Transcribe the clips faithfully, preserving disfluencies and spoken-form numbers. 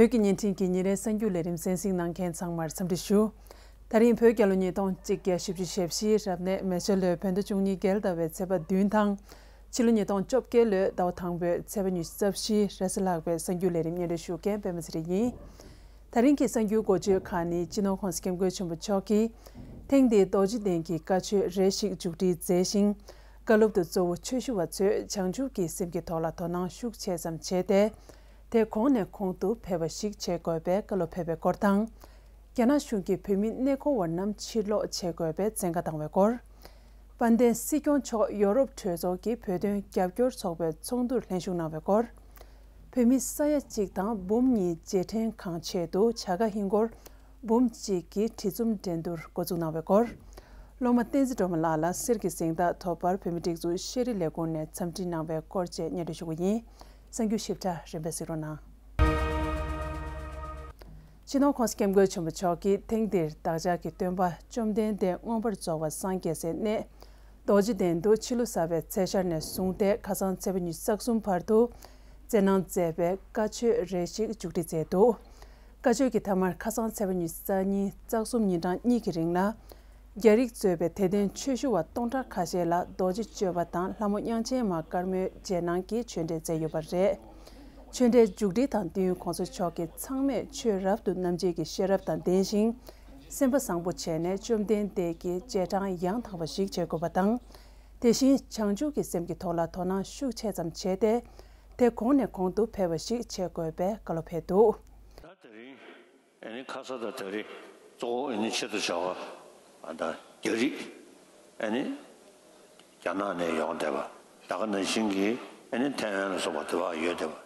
བོད་ཀྱི་བརྙན་འཕྲིན་གྱི་ཉིན་རེའི་གསར་འགྱུར་ལས་རིམ་གསན་གཟིགས་གནང་མཁན་ཚང་མར་འཚམས་འདྲི་ཞུ། ད་རིང་བོད་རྒྱལ་ལོ་ཉིས་སྟོང་གཅིག་བརྒྱ་བཞི་བཅུ་ཞེ་བཞིའི་རབ་གནས་མེ་བྱ་ལོའི་བོད་ཟླ་བཅུ་གཉིས་རྒྱལ་ཟླ་བའི་ཚེས་པ་བདུན་དང་། ཕྱི་ལོ་ཉིས་སྟོང་བཅོ་བརྒྱད་ལོའི་ཟླ་བ་དང་པོའི་ཚེས་པ་ཉི་ཤུ་རྩ་བཞི་རེས་གཟའ་ལྷག་པའི་གསར་འགྱུར་ལས་རིམ་སྙན་སྒྲོན་ཞུ་མཁན་པད་མ་ཚེ་རིང་ཡིན། ད་རིང་གི་གསར་འགྱུར་འགོ་བརྗོད་ཁག་ནི། སྤྱི་ནོར་༸གོང་ས་༸སྐྱབས་མགོན་ཆེན་པོ་མཆོག་གིས་ཐེངས་འདིའི་རྡོ་རྗེ་གདན་གྱི་བཀའ་ཆོས་རེ་ཞིག་མཇུག་སྒྲིལ་མཛད་ཞིང་། བཀའ་སློབ་ཏུ་གཙོ་བོ་ཆོས་ཞུ་བ་ཚོས་བྱང་ཆུབ་ཀྱི་སེམས་ཀྱི་ཐོག་ལ་དོ་སྣང་ཤུགས་ཆེ་ཙམ་བྱས་ཏེ། དེ་གོང་ནས་གོང་དུ་འཕེལ་བ་ཞིག་བྱེད་དགོས་པའི་བཀའ་སློབ་ཕེབས་པའི་སྐོར་དང་། རྒྱ་ནག་གཞུང་གིས་བོད་མི་གནས་སྐོར་བ་རྣམས་ཕྱིར་ལོག་བྱེད་དགོས་པའི་བཙན་བཀའ་བཏང་བའི་སྐོར། དཔལ་ལྡན་སྲིད་སྐྱོང་མཆོག་ཡོ་རོབ་གྲོས་ཚོགས་ཀྱི་བོད་དོན་རྒྱབ་སྐྱོར་ཚོགས་པའི་ཚོགས་འདུར་ལྷན་ཞུགས་གནང་བའི་སྐོར། བོད་མི་ས་ཡ་གཅིག་དང་འབུམ་གཉིས་རྗེས་དྲན་ཁང་ཆེད་དུ་བྱ་དགའ་ཧིན་སྒོར་འབུམ་གཅིག་གི་བྲིས་རྩོམ་འགྲན་བསྡུར་འགོ་འཛུགས་གནང་བའི་སྐོར། སློབ་མ་བསྟན་འཛིན་སྒྲོལ་མ་ལགས་ལ་གསེར་གྱི་གཟེངས་རྟགས་ཐོབ་པར་བོད་མིའི་སྒྲིག་འཛུགས་ཤེས་རིག་ལས་ཁུངས་ནས་འཚམས་འདྲི་གནང་བའི་སྐོར་བཅས་སྙན་སྒྲོན་ཞུ་གི་ཡིན། གསར་འགྱུར་ཞིབ་ཕྲ་རིམ་པས་གཟིགས་རོགས་གནང་། སྤྱི་ནོར་༸གོང་ས་༸སྐྱབས་མགོན་ཆེན་པོ་མཆོག་གིས་ཐེངས་འདིར་བདག་ཅག་གི་སྟོན་པ་བཅོམ་ལྡན་འདས་མངོན་པར་རྫོགས་པར་སངས་རྒྱས་སའི་གནས་རྡོ་རྗེ་གདན་དུ་ཕྱི་ལོ་གསར་པའི་ཚེས་ཤར་ནས་བཟུང་སྟེ་ཁ་སང་ཚེས་པ་ཉི་ཤུ་རྩ་གསུམ་བར་དུ་སྩལ་གནང་མཛད་པའི་བཀའ་ཆོས་རེ་ཞིག་མཇུག་སྒྲིལ་མཛད་འདུག་བཀའ་ཆོས་ཀྱི་ཐ་མར་ཁ་སང་ཚེས་པ་ཉི་ཤུ་རྩ་གཉིས་རྩ་གསུམ་ཉིན་གྲངས་གཉིས་ཀྱི་རིང་ལ། རྒྱ་རིགས་གཙོས་པའི་དད་ལྡན་ཆོས་ཞུ་བ་སྟོང་ཕྲག་ཁ་ཤས་ལ་རྡོ་རྗེ་གཅོད་པ་དང་ལྷ་མོ་དབྱངས་ཅན་མ་དཀར་མོའི་རྗེས་གནང་གི་ཆོས་འབྲེལ་མཛད་ཡོད་པ་རེད། ཆོས་འབྲེལ་མཇུག་སྒྲིལ་དང་དུས་ཡུན་གོང་ས་མཆོག་གིས་ཚང་མས་ཆོས་རབ་ཏུ་རྣམ་འབྱེད་ཀྱི་ཤེས་རབ་དང་ལྡན་ཞིང་། སེམས་པ་བཟང་པོ་བྱས་ནས་བཅོམ་ལྡན་འདས་ཀྱི་རྗེས་འབྲང་ཡང་དག་པ་ཞིག་བྱེད་དགོས་པ་དང་། དེ་བཞིན་བྱང་ཆུབ་ཀྱི་སེམས་ཀྱི་ཐོག་ལ་དོ་སྣང་ཤུགས་ཆེ་ཙམ་བྱས་ཏེ། དེ་གོང་ནས་གོང་དུ་འཕེལ་བ་ཞིག་བྱེད་དགོས་པའི་བཀའ་སློབ་ཕེབས་འདུག་ད་དེ་རིང་ཨ་ནི་ཁ་ས་དང་ད་རེས་གཙོ་བོ་ཨ་ནི་ཆེད་དུ་བྱ་བ་ད་རྒྱ་རིགས་ཨ་ནི་རྒྱ་ནག་ནས་ཡོང་བསྡད་པ་ད་ག་ནང་བཞིན་གྱི་ཨ་ནི་ཐའེ་ཝན་ལ་སོགས་པ་དེ་བ་ཡོད་བསྡད་པ་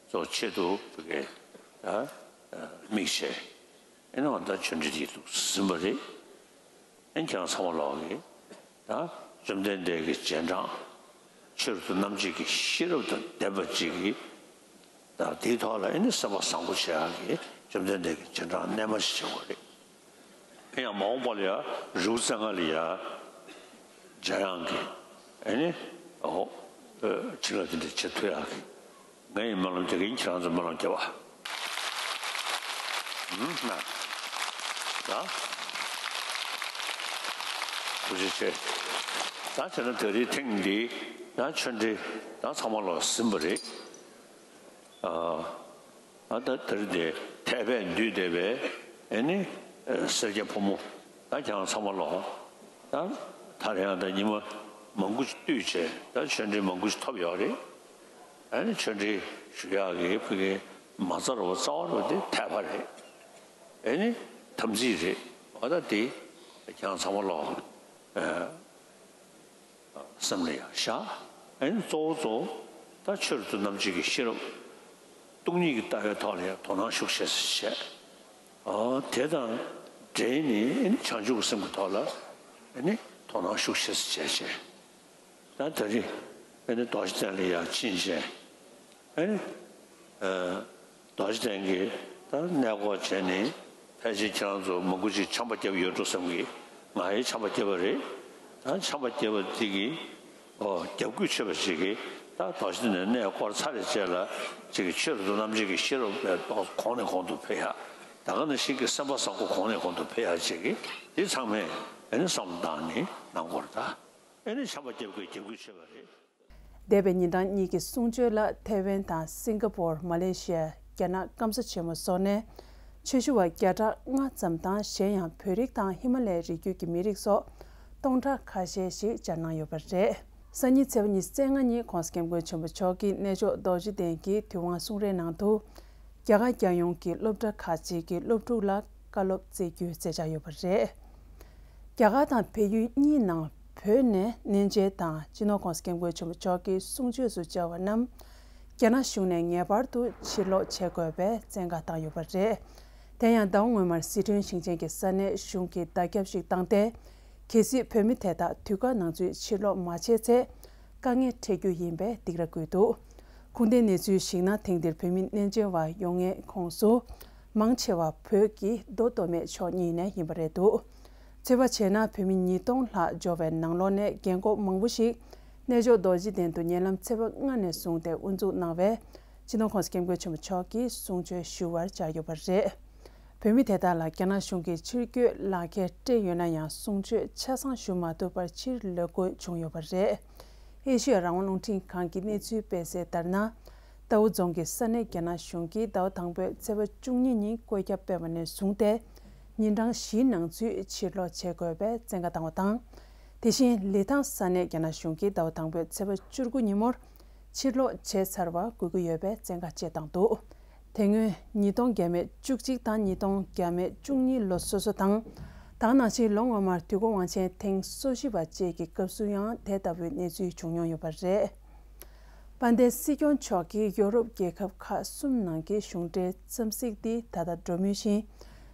གཙོ་ཆེད་དུ་བོད་སྐད་ད་དམིགས་བྱས་ཨ་ནི་འོ་ད་ཆོས་འབྲེལ་དེ་འདུག་ཟིན་པ་རེད། ཨ་ནི་ཁྱེད་རང་ཚང་མ་ལོག་གི་ད་བཅོམ་ལྡན་འདས་ཀྱི་རྗེས་འབྲང་ཆོས་རབ་ཏུ་རྣམ་འབྱེད་ཀྱི་ཤེས་རབ་དང་ལྡན་པ་ཅིག་གིས། ད་དེའི་ཐོག་ལ་ཨེ་ནི་སེམས་པ་བཟང་པོ་བྱེད་ཡག་གི་བཅོམ་ལྡན་འདས་ཀྱི་རྗེས་འབྲང་རྣལ་མ་ཞིག་བྱེད་དགོས་རེད། ཨེ་ཡང་མ་འོངས་པ་ལ་ཡ་རི་བོ་རྩེ་ལྔ་ལ་ཡ་འཇམ་དབྱངས་ཀྱི་ཨེ་ནི་འོ་བྱིན་རླབས་དེ་འདྲ་བྱེད་ཐུབ་ཡག་གི་ངས་ཡིན་སྨོན་ལམ་རྒྱག་གི་ཡིན། ཁྱེད་རང་ཚོ་སྨོན་ལམ་རྒྱབ་པ། ཧུམ་ན། ད། ཐུགས་རྗེ་ཆེ། ད་བྱས་ན་ད་རེས་ཐེངས་འདི་ད་ཆོས་འབྲེལ་ད་ཚང་མ་ལོག་ཟིན་པ་རེད། ཨ་ད་དེར་དེ་འཐད་པས་འདུས་བསྡད་པའི་ཨེ་ནི་སེར་སྐྱ་ཕོ་མོ་ད་ཁྱེད་རང་ཚང་མ་ལོག་ད་ད་རེས་ཡང་ད་ཉི་མ་མང་པོ་ཞིག་བཏུས་བྱས་ད་ཆོས་འབྲེལ་མང་པོ་ཞིག་ཐོབ་ཡོད་རེད། ཨེ་ནི་ཆོས་འབྲེལ་ཞུ་ཡག་གི་ཕ་གི་མ་རྩ་རུ་རྩ་བ་རུ་དེ་འཐད་པ་རེད། ཨེ་ནི་དམ་ཚིག་རེད། འོ་ད་དེ་ཁྱེད་རང་ཚང་མ་ལོག་ཨ། སེམས་ལ་ཡང་བཞག་ཨེ་ནི་གཙོ་བོ་གཙོ་བོ་ད་ཆོས་རབ་ཏུ་རྣམ་འབྱེད་ཀྱི་ཤེས་རབ་སྟོང་ཉིད་ཀྱི་ལྟ་བའི་ཐོག་ལ་ཡང་དོ་སྣང་ཤུགས་ཆེ་ཙམ་བྱས། ཨ་དེ་དང་འབྲེལ་ནས་ཨེ་ནི་བྱང་ཆུབ་ཀྱི་སེམས་ཀྱི་ཐོག་ལ་ཨེ་ནི་དོ་སྣང་ཤུགས་ཆེ་ཙམ་བྱས་བྱས། ད་ད་རེས་ཨེ་ནི་རྡོ་རྗེ་གདན་ལ་ཡང་ཕྱིན་བྱས། ཨེ་ནི། ཨ་རྡོ་རྗེ་གདན་གྱི་ད་གནས་སྐོར་བྱས་ནས་ཕལ་ཆེར་ཁྱེད་རང་ཚོ་མང་པོ་ཅིག་ཆམ་པ་བརྒྱབ་ཡོད་འགྲོ་བསམ་གི། ང་ཡང་ཆམ་པ་བརྒྱབ་པ་རེད། ད་ཆམ་པ་བརྒྱབ་པ་འདི་གི་ཨོ་རྒྱབ་ཁུལ་ཆོད་པ་ཞིག་གིས་ད་རྡོ་རྗེ་གདན་གནས་སྐོར་ཚར་རེ་བྱས་ལ་ཅིག་གི་ཆོས་རབ་ཏུ་རྣམ་འབྱེད་ཀྱི་ཤེས་རབ་པའི་ཏོག་གོང་ནས་གོང་དུ་འཕེལ་ཡག་ད་ག་ནང་བཞིན་གྱི་སེམས་པ་བཟང་པོ་གོང་ནས་གོང་དུ་འཕེལ་ཡག་ཅིག་གི་འདི་ཚང་མས་ཨེ་ནི་བསམ་བློ་བཏང་ནས་གནང་དགོས་རེད་ད། ཨེ་ནི་ཆམ་པ་བརྒྱབ་དགོས་རྒྱབ་ཁུལ་ཆོད་པ་རེད། འདས་པའི་ཉིན་གྲངས་གཉིས་ཀྱི་གསུང་ཆོས་ལ་ཐའེ་ཝན་དང་སིང་ག་པོར། མ་ལེ་ཤི་ཡ། རྒྱ་ནག་སྐམ་ས་ཆེན་མོ་སོགས་ནས་ཆོས་ཞུ་བ་བརྒྱ་ཕྲག་ལྔ་ཙམ་དང་གཞན་ཡང་བོད་རིགས་དང་ཧི་མ་ལ་ཡའི་རི་རྒྱུད་ཀྱི་མི་རིགས་སོགས་སྟོང་ཕྲག་ཁ་ཤས་ཤིག་བཅར་གནང་ཡོད་པ་རེད། སང་ཉིན་ཚེས་པ་ཉི་ཤུ་རྩ་ལྔ་ཉིན་༸གོང་ས་༸སྐྱབས་མགོན་ཆེན་པོ་མཆོག་གིས་གནས་མཆོག་རྡོ་རྗེ་གདན་གྱི་དུས་དབང་གསུང་རའི་ནང་དུ། རྒྱ་གར་རྒྱལ་ཡོངས་ཀྱི་སློབ་གྲྭ་ཁག་ཅིག་གི་སློབ་ཕྲུག་ལ་བཀའ་སློབ་སྩལ་རྒྱུའི་མཛད་འཆར་ཡོད་པ་རེད། རྒྱ་གར་དང་བལ་ཡུལ་གཉིས་ནང་བོད་ནས་གནས་མཇལ་དང་སྤྱི་ནོར་༸གོང་ས་༸སྐྱབས་མགོན་ཆེན་པོ་མཆོག་གི་གསུང་ཆོས་སུ་བཅར་བ་རྣམས་རྒྱ་ནག་གཞུང་ནས་ངེས་པར་དུ་ཕྱིར་ལོག་བྱེད་དགོས་པའི་བཙན་བཀའ་བཏང་ཡོད་པ་རེད། དེ་ཡང་ཟླ་བ་སྔོན་མར་སི་ཁྲོན་ཞིང་ཆེན་གྱི་ས་གནས་གཞུང་གིས་བརྡ་ཁྱབ་ཞིག་བཏང་སྟེ། གལ་སྲིད་བོད་མི་དེ་དག་དུས་བཀག་ནང་ཚུད་ཕྱིར་ལོག་མ་བྱས་ཚེ། དཀའ་ངལ་འཕྲད་རྒྱུ་ཡིན་པའི་སྡིགས་ར་བསྐུལ་འདུག་ཁུངས་ལྡན་གནས་ཚུལ་གཞིགས་ན། ཐེངས་འདིར་བོད་མི་གནས་མཇལ་བར་ཡོང་མཁན་ཁོངས་སུ་མང་ཆེ་བ་བོད་ཀྱི་མདོ་མདོ་སྨད་ཕྱོགས་གཉིས་ནས་ཡིན་པ་རེད་འདུག་ཚོད་དཔག་བྱས་ན། བོད་མི་ཉིས་སྟོང་ལྷག་འབྱོར་བའི་ནང་ལོགས་ནས་རྒན་འཁོགས་མང་པོ་ཞིག་གནས་མཆོག་རྡོ་རྗེ་གདན་དུ་ཉེ་ལམ་ཚེས་པ་ལྔ་ནས་བཟུང་སྟེ་དབུ་འཛུགས་གནང་བའི་ སྤྱི་ནོར་༸གོང་ས་༸སྐྱབས་མགོན་ཆེན་པོ་མཆོག་གིས་གསུང་ཆོས་ཞུ་བར་བཅར་ཡོད་པ་རེད། བོད་མི་དེ་དག་ལ་རྒྱ་ནག་གཞུང་གིས་ཕྱིར་སྐྱོད་ལག་འཁྱེར་སྤྲད་ཡོད་ན་ཡང་གསུང་ཆོས་ཆ་ཚང་ཞུ་མ་ཐུབ་པར་ཕྱིར་ལོག་དགོས་བྱུང་ཡོད་པ་རེད། ཨེ་ཤེ་ཡ་རང་དབང་རླུང་འཕྲིན་ཁང་གིས་གནས་ཚུལ་སྤེལ་གསལ་ལྟར་ན། རྟའུ་རྫོང་གི་ས་གནས་རྒྱ་ནག་གཞུང་གིས་ཟླ་བ་དང་པོའི་ཚེས་པ་བཅུ་གཉིས་ཉིན་བཀོད་ཁྱབ་སྤེལ་བ་ནས་བཟུང་སྟེ། ཉིན་གྲངས་བཞིའི་ནང་ཚུད་ཕྱིར་ལོག་བྱེད་དགོས་པའི་བཙན་བཀའ་བཏང་བ་དང་། དེ་བཞིན་ལི་ཐང་ས་གནས་རྒྱ་ནག་གཞུང་གིས་ཟླ་བ་དང་པོའི་ཚེས་པ་བཅུ་དགུ་ཉིན་མོར་ཕྱིར་ལོག་བྱས་ཚར་བ་དགོས་ཀྱི་ཡོད་པའི་བཙན་བཀའ་བཅས་བཏང་འདུག་དེ་སྔོན་ཉིས་སྟོང་བརྒྱ་མེད་བཅུ་གཅིག་དང་ཉིས་སྟོང་བརྒྱ་མེད་བཅུ་གཉིས་ལོ་སོ་སོ་དང་། ད་ག་ནང་བཞིན་ལོ་སྔོན་མར་དུས་འཁོར་དབང་ཆེན་ཐེངས་སོ་བཞི་པ་བཅས་ཀྱི་སྐབས་སུ་ཡང་དེ་ལྟ་བུའི་གནས་ཚུལ་བྱུང་མྱོང་ཡོད་པ་རེད། དཔལ་ལྡན་སྲིད་སྐྱོང་མཆོག་གིས་ཡོ་རོབ་རྒྱལ་ཁབ་ཁག་གསུམ་ནང་གི་གཞུང་འབྲེལ་འཚམས་གཟིགས་འདི་ད་ལྟ་འགྲོ་མུས་ཤིང་།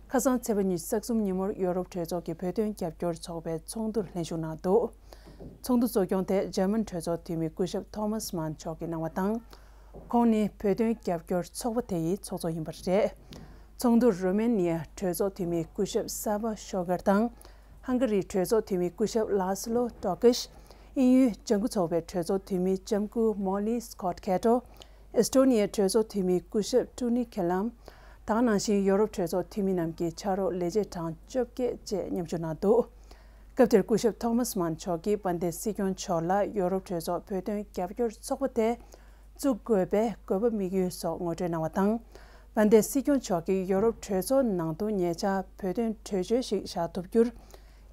ཁ་སང་ཚེས་པ་ཉི་ཤུ་རྩ་གསུམ་ཉིན་མོར་ཡོ་རོབ་གྲོས་ཚོགས་ཀྱི་བོད་དོན་རྒྱབ་སྐྱོར་ཚོགས་པའི་ཚོགས་འདུར་ལྷན་ཞུགས་གནང་འདུག་ཚོགས་འདུ་གཙོ་སྐྱོང་དེ་འཇར་མན་གྲོས་ཚོགས་འཐུས་མི་སྐུ་ཞབས་ཐོ་མཱས་མཱན་མཆོག་གིས་གནང་བ་དང་། ཁོང་ནི་བོད་དོན་རྒྱབ་སྐྱོར་ཚོགས་པ་དེ་ཡི་ཚོགས་གཙོ་ཡིན་པ་རེད། ཚོགས་འདུར་རོ་མེ་ནི་ཡ་གྲོས་ཚོགས་འཐུས་མི་སྐུ་ཞབས་ས་བ་ཤོ་གར་དང་། ཧང་ག་རིའི་གྲོས་ཚོགས་འཐུས་མི་སྐུ་ཞབས་ལཱ་སི་ལོ་ཏོ་ཀིཤ། དབྱིན་ཡུལ་ལྗང་ཁུ་ཚོགས་པའི་གྲོས་ཚོགས་འཐུས་མི་ལྕམ་སྐུ་མོ་ལི་སི་ཀོད་ཁེ་ཏོ། ཨེས་ཏོ་ནི་ཡའི་གྲོས་ཚོགས་འཐུས་མི་སྐུ་ཞབས་ཀྲུ་ནི་ཁེ་ལམ། ད་ག་ནང་བཞིན་ཡོ་རོབ་གྲོས་ཚོགས་འཐུས་མི་རྣམས་ཀྱི་ཕྱག་རོགས་ལས་བྱེད་གྲངས་བཅོ་བརྒྱད་བཅས་མཉམ་ཞུགས་གནང་འདུག་སྐབས་དེར་སྐུ་ཞབས་ཐོ་མཱས་མཱན་མཆོག་གིས་དཔལ་ལྡན་སྲིད་སྐྱོང་མཆོག་ལ་ཡོ་རོབ་གྲོས་ཚོགས་བོད་དོན་རྒྱབ་སྐྱོར་ཚོགས་པ་དེ་བཙུགས་དགོས་པའི་དགོས་པ་དམིགས་ཡུལ་སོགས་ངོ་སྤྲོད་གནང་བ་དང་། དཔལ་ལྡན་སྲིད་སྐྱོང་མཆོག་གིས་ཡོ་རོབ་གྲོས་ཚོགས་ནང་དུ་ཉེ་ཆར་བོད་དོན་གྲོས་ཆོད་ཞིག་བཞག་ཐུབ་རྒྱུར།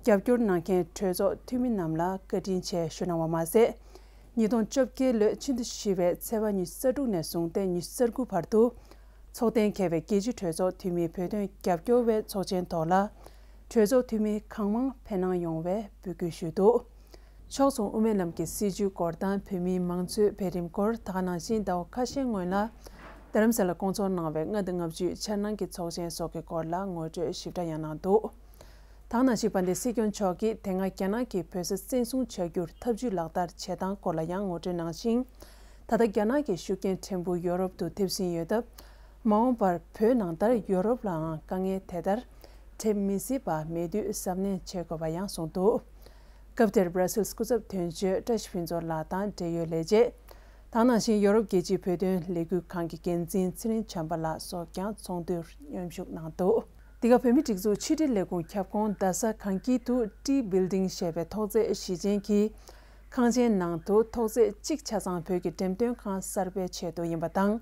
རྒྱབ་སྐྱོར་གནང་མཁན་གྲོས་ཚོགས་འཐུས་མི་རྣམས་ལ་བཀའ་དྲིན་ཆེ་ཞུ་གནང་བ་མ་ཟད། ཉིས་སྟོང་བཅོ་བརྒྱད་ལོའི་ཕྱི་ཟླ་བཞི་པའི་ཚེས་པ་ཉི་ཤུ་རྩ་དྲུག་ནས་བཟུང་སྟེ་ཉི་ཤུ་རྩ་དགུ་བར་དུ། ཚོགས་གཏན་འཁེལ་བའི་རྒྱལ་སྤྱིའི་གྲོས་ཚོགས་འཐུས་མིའི་བོད་དོན་རྒྱབ་སྐྱོར་བའི་ཚོགས་ཆེན་ཐོག་ལ། གྲོས་ཚོགས་འཐུས་མི་གང་མང་ཕེབས་གནང་ཡོང་བའི་འབོད་སྐུལ་ཞུས་འདུག་ཕྱོགས་མཚུངས་དབུ་མའི་ལམ་གྱི་སྲིད་བྱུས་སྐོར་དང་བོད་མིའི་མང་གཙོའི་འཕེལ་རིམ་སྐོར། ད་ག་ནང་བཞིན་ཟླ་བ་ཁ་ཤས་སྔོན་ལ། རྡ་རམ་ས་ལར་བསྐོང་ཚོགས་གནང་བའི་ལྔ་དང་ལྔ་བཅུའི་འཆར་སྣང་གི་ཚོགས་ཆེན་སོགས་ཀྱི་སྐོར་ལ་ངོ་སྤྲོད་ཞིབ་ཕྲ་ཡང་གནང་འདུག་ད་ག་ནང་བཞིན་དཔལ་ལྡན་སྲིད་སྐྱོང་མཆོག་གིས་དེ་སྔ་རྒྱ་ནག་གིས་བོད་ས་བཙན་བཟུང་བྱ་རྒྱུར་ཐབས་ཇུས་ལག་བསྟར་བྱེད་སྟངས་སྐོར་ལ་ཡང་ངོ་སྤྲོད་གནང་ཞིང་། ད་ལྟ་རྒྱ་ནག་གི་ཤུགས་རྐྱེན་ཕྲན་བུ་ཡོ་རོབ་ཏུ་ཐེབས་ཟིན་ཡོད་སྟབས། མ་འོངས་པར་བོད་ནང་ལྟར་ཡོ་རོབ་ལའང་དཀའ་ངལ་དེ་ལྟར་འཕྲད་མི་སྲིད་པ་མེད་དུས་གཟབ་ནན་བྱེད་དགོས་པ་ཡང་གསུངས་འདུག་སྐབས་དེར་སྦྲ་སིལ་སྐུ་ཚབ་དོན་གཅོད་བཀྲ་ཤིས་ཕུན་ཚོགས་ལགས་དང་འབྲེལ་ཡོད་ལས་བྱེད། ད་ག་ནང་བཞིན་ཡོ་རོབ་རྒྱལ་སྤྱིའི་བོད་དོན་ལས་འགུལ་ཁང་གི་འགན་འཛིན་ཚེ་རིང་བྱམས་པ་ལགས་སོགས་ཀྱང་ཚོགས་འདུར་མཉམ་ཞུགས་གནང་འདུག་འདི་ག་བོད་མིའི་སྒྲིག་འཛུགས་ཕྱི་དྲིལ་ལས་ཁུངས་ཁྱབ་ཁོངས་རྡ་ས་གངས་སྐྱིད་དུ་ཏི་བིལ་ཌིང་ཞེས་པའི་ཐོག་བརྩེགས་གཞི་ཅན་གྱི་ཁང་ཆེན་ནང་དུ་ཐོག་བརྩེགས་གཅིག་ཆ་ཚང་བོད་ཀྱི་འགྲེམས་སྟོན་ཁང་གསར་པའི་ཆེད་དུ་ཡིན་པ་དང་།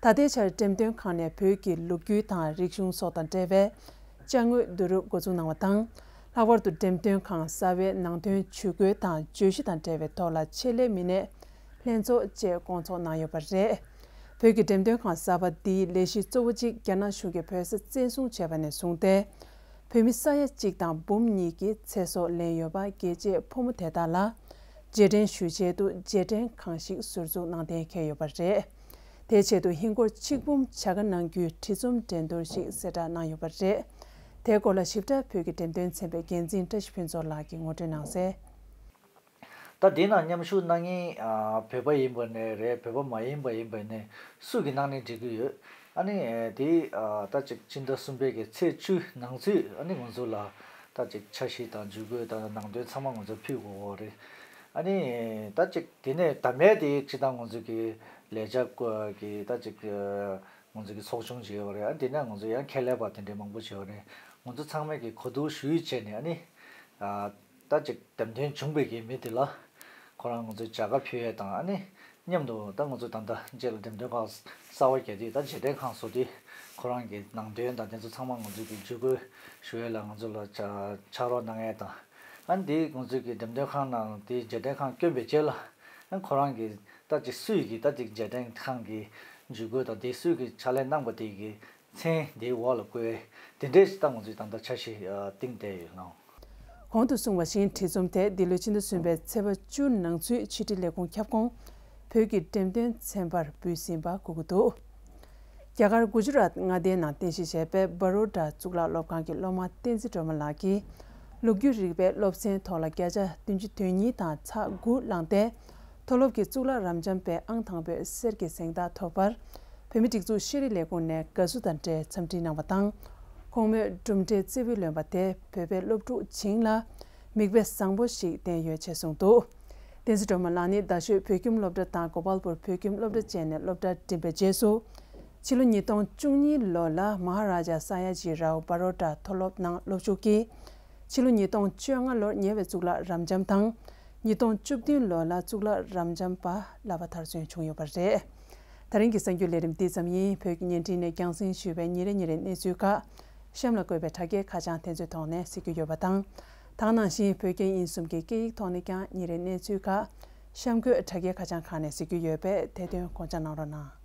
ད་ལྟའི་ཆར་འགྲེམས་སྟོན་ཁང་ནས་བོད་ཀྱི་ལོ་རྒྱུས་དང་རིག་གཞུང་སོགས་དང་འབྲེལ་བའི་ཅ་དངོས་བསྡུ་རུབ་འགོ་འཛུགས་གནང་བ་དང་། ལྷག་པར་དུ་འགྲེམས་སྟོན་ཁང་གསར་པའི་ནང་དོན་ཇུས་འགོད་དང་བརྗོད་གཞི་དང་འབྲེལ་བའི་ཐོག་ལ་ཆེད་ལས་མི་སྣས་ལྷན་ཚོགས་བཅས་བསྐོང་ཚོགས་གནང་ཡོད་པ་རེད། བོད་ཀྱི་འགྲེམས་སྟོན་ཁང་གསར་པ་འདིའི་ལས་གཞི་གཙོ་བོ་གཅིག་རྒྱ་ནག་གཞུང་གིས་བོད་ས་བཙན་བཟུང་བྱས་པ་ནས་བཟུང་སྟེ། བོད་མི་ས་ཡ་གཅིག་དང་འབུམ་གཉིས་ཀྱི་ཚེ་སྲོག་ལེན་ཡོད་པ་རྒྱལ་གཅེས་ཕོ་མོ་དེ་དག་ལ་རྗེས་དྲན་ཞུ་ཆེད་དུ་རྗེས་དྲན་ཁང་ཞིག་ཟུར་འཛུགས་གནང་གཏན་འཁེལ་ཡོད་པ་རེད། དེའི་ཆེད་དུ་ཧིན་སྒོར་ཆིག་འབུམ་བྱ་དགའ་གནང་རྒྱུའི་བྲིས་རྩོམ་འགྲན་བསྡུར་ཞིག་གསལ་བསྒྲགས་གནང་ཡོད་པ་རེད། དེའི་སྐོར་ལ་ཞིབ་ཕྲ་བོད་ཀྱི་འགྲེམས་སྟོན་ཚན་པའི་འགན་འཛིན་བཀྲ་ཤིས་ཕུན་ཚོགས་ལགས་ཀྱིས་ངོ་སྤྲོད་གནང་གསལ། ད་འདི་ནང་མཉམ་ཞུགས་གནང་མཁན་ཨ་བོད་པ་ཡིན་པ་ནས་རེད། བོད་པ་མ་ཡིན་པ་ཡིན་པ་ནས་སུ་གིས་གནང་ནས་འགྲིག་གི་ཡོད། ཨ་ནི་ཨེ་དེ་ཨ་ད་ཅིག་སྤྱི་ཟླ་གསུམ་པའི་གི་ཚེས་བཅུ་ནང་ཚུད་ཨ་ནི་ང་ཚོ་ལ་ད་ཅིག་འཆར་གཞི་དང་ཇུས་འགོད་དང་ནང་དོན་ཚང་མ་ང་ཚོ་ཕུལ་དགོས་ཀྱི་རེད། ཨ་ནི་ད་ཅིག་དེ་ནས་ད་མེད་དེ་སྤྱི་བཏང་ང་ཚོ་གི་ལས་བྱ་སྐོར་གི་ད་ཅིག་ང་ཚོ་གི་ཚོགས་ཆུང་བྱས་ཡོད་རེད། ཨ་དེ་ནས་ང་ཚོ་ཡང་ཁྱད་ལས་པ་དེ་འདྲའི་མང་པོ་བྱས་ཡོད་རེད། ང་ཚོ་ཚང་མས་ཀྱི་གོ་བསྡུར་ཞུས་བྱས་ནས་ཨ་ནི་ཨ་ད་ཅིག་འདེམས་ཐོན་བྱུང་བའི་གི་མི་དེ་ལ་ཁོ་རང་ང་ཚོས་བྱ་དགའ་ཕུལ་ཡས་དང་ཨ་ནི་མཉམ་དུ་ད་ང་ཚོ་ད་ལྟ་རྗེས་ལ་འདེམས་ཐོན་ཁང་གསར་པ་རྒྱག་དུས་ད་རྗེས་དྲན་ཁང་བཟོ་དུས་ཁོ་རང་གི་ནང་དོན་དང་དེ་ཚོ་ཚང་མ་ང་ཚོས་ཀྱི་ཇུས་འགོད་ཞུ་ཡས་ལ་ང་ཚོ་ལ་ཕྱག་རོགས་གནང་ཡས་དང་ཨ་ནི་དེ་ང་ཚོས་ཀྱི་འདེམས་ཐོན་ཁང་ནང་དེ་རྗེས་དྲན་ཁང་བསྐྱོན་པའི་རྗེས་ལ་ཨ་ནི་ཁོ་རང་གི་ད་ཅིག་སུས་ཀྱི་ད་ཅིག་རྗེས་དྲན་ཁང་གི་ཇུས་འགོད་དང་དེ་སུས་ཀྱི་ཕྱག་ལས་གནང་པ་དེ་གི་མཚན་དེའི་འོག་ལ་བཀོད། དེ་འདྲའི་ཞིག་ད་ང་ཚོས་ད་ལྟ་འཆར་གཞི་ཨ་བཏིང་བསྡད་ཡོད་ལགས། གོང་དུ་གསུངས་པ་བཞིན་བྲིས་རྩོམ་དེ་འདི་ལོའི་ཕྱི་ཟླ་གསུམ་པའི་ཚེས་པ་བཅུ་ནང་ཚུད་ཕྱི་དྲིལ་ལས་ཁུངས་ཁྱབ་ཁོངས་བོད་ཀྱི་འགྲེམས་སྟོན་ཚན་པར་འབུལ་ཟིན་པ་གོ་གི་འདུག་རྒྱ་གར་གུ་ཇུ་རཱཏ་མངའ་སྡེའི་ནང་རྟེན་གཞི་བྱས་པའི་བྷ་རོ་ཌ་གཙུག་ལག་སློབ་ཁང་གི་སློབ་མ་བསྟན་འཛིན་སྒྲོལ་མ་ལགས་ཀྱིས་ལོ་རྒྱུས་རིག་པའི་སློབ་ཚན་ཐོག་ལ་བརྒྱ་ཆ་བདུན་ཅུ་དོན་གཉིས་དང་ཚེག་དགུ་བླངས་ཏེ། མཐོ་སློབ་ཀྱི་གཙུག་ལག་རབ་འབྱམས་པའི་ཨང་དང་པོའི་གསེར་གྱི་གཟེངས་རྟགས་ཐོབ་པར། བོད་མིའི་སྒྲིག་འཛུགས་ཤེས་རིག་ལས་ཁུངས་ནས་དགའ་བསུ་དང་འབྲེལ་འཚམས་འདྲི་གནང་བ་དང་། ཁོང་མོས་གྲུབ་འབྲས་རྩེ་ཕུད་ལོན་པ་དེ་བོད་པའི་སློབ་ཕྲུག་བྱིངས་ལ་མིག་དཔེ་བཟང་པོ་ཞིག་བསྟན་ཡོད་ཅེས་གསུངས་འདུག་བསྟན་འཛིན་སྒྲོལ་མ་ལགས་ནི་རྡ་ཤོད་བོད་ཁྱིམ་སློབ་གྲྭ་དང་གོ་པལ་པུར་བོད་ཁྱིམ་སློབ་གྲྭ་བཅས་ནས་སློབ་གྲྭ་འགྲིམས་པའི་རྗེས་སུ། ཕྱི་ལོ་ཉིས་སྟོང་བཅུ་གཉིས་ལོ་ལ་མ་ཧ་ར་ཇ་ས་ཡ་ཇི་རའོ་བ་རོ་ཊ་མཐོ་སློབ་ནང་སློབ་ཞུགས་ཀྱིས། ཕྱི་ལོ་ཉིས་སྟོང་བཅོ་ལྔ་ལོར་ཉེ་བའི་གཙུག་ལག་རབ་འབྱམས་དང་། ཉིས་སྟོང་བཅུ་བདུན་ལོ་ལ་གཙུག་ལག་རབ་འབྱམས་པ་བསླབ་པ་མཐར་སོན་བྱུང་ཡོད་པ་རེད། ད་རིང་གི་གསར་འགྱུར་ལས་རིམ་འདི་ཙམ་ཡིན། བོད་ཀྱི་བརྙན་འཕྲིན་ནས་རྒྱང་སྲིང་ཞུས་པའི་ཉིན་རེ་ཉིན་རེའི་གནས་ཚུལ་ཁག་གཤམ་ལ་བཀོད་པའི་དྲ་རྒྱའི་ཁ་བྱང་དེ་ཚོའི་ཐོག་ནས་གཟིགས་རྒྱུ་ཡོད་པ་དང་། ད་ག་ནང་བཞིན་བོད་རྒྱ་དབྱིན་གསུམ་གྱི་སྐད་ཡིག་ཐོག་ནས་ཀྱང་ཉིན་རེའི་གནས་ཚུལ་ཁག་གཤམ་འཁོད་དྲ་རྒྱའི་ཁ་བྱང་ཁག་ནས་གཟིགས་རྒྱུ་ཡོད་པས་དེ་དོན་དགོངས་འཇགས་གནང་རོགས་གནང་།